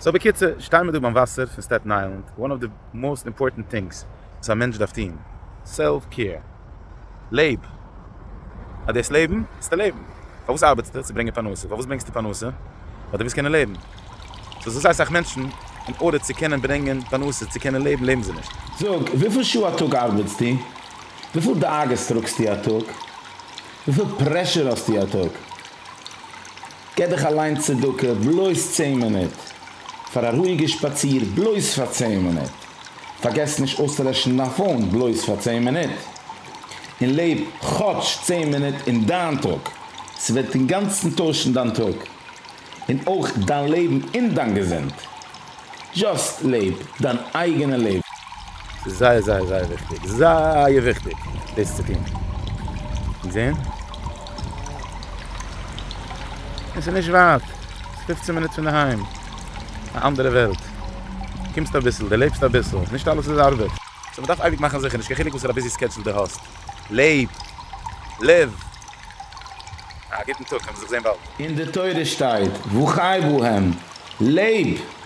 So בקיצור, שטייען מיר דא ביים וואסער פון Staten Island, one of the most important things וואס א מענטש דארף טון, self care, לעב! אז דו וועסט לעבן, וועסטו לעבן. פארוואס ארבעטסטו? צו ברענגען פרנסה. פארוואס ברענגסטו פרנסה? ווייל דו ווילסט קענען לעבן. so ס'איז אסאך מענטשן, in order צו קענען ברענגען פרנסה, צו קענען לעבן, לעבן זיי נישט. זאג, וויפיל שעה א טאג ארבעטסטו? וויפיל דאגות טראגסטו א טאג? וויפיל pressure האסטו א טאג? געב דיך אליין צדקה בלויז צען מינוט. פאר א רואיגע שפאציר בלויז פאר צען מינוט. פארגעס נישט אויסצולעשן דיין phone בלויז פאר צען מינוט. און לעב כאטש צען מינוט אין דיין טאג. ס'וועט אינגאנצן טוישן דיין טאג. און אויך דיין לעבן און דיין געזונט. Just לעב דיין אייגענע לעבן. ס'איז זייער זייער זייער וויכטיג, זייער וויכטיג דאס צו טון. געזען? עס איז נישט ווייט, ס'איז פופצן מינוט פון דערהיים, א אנדערע וועלט. קומסט אביסל, דערלעבסט אביסל, נישט אלעס איז ארבעט. So מ'דארף אייביג מאכן זיכער, נישט קיין חילוק וואסערע busy schedule דו האסט, לעב! Live! א גוטן טאג, קען מען זיך זען באלד. אין די תורה שטייט, וחי בהם, לעב!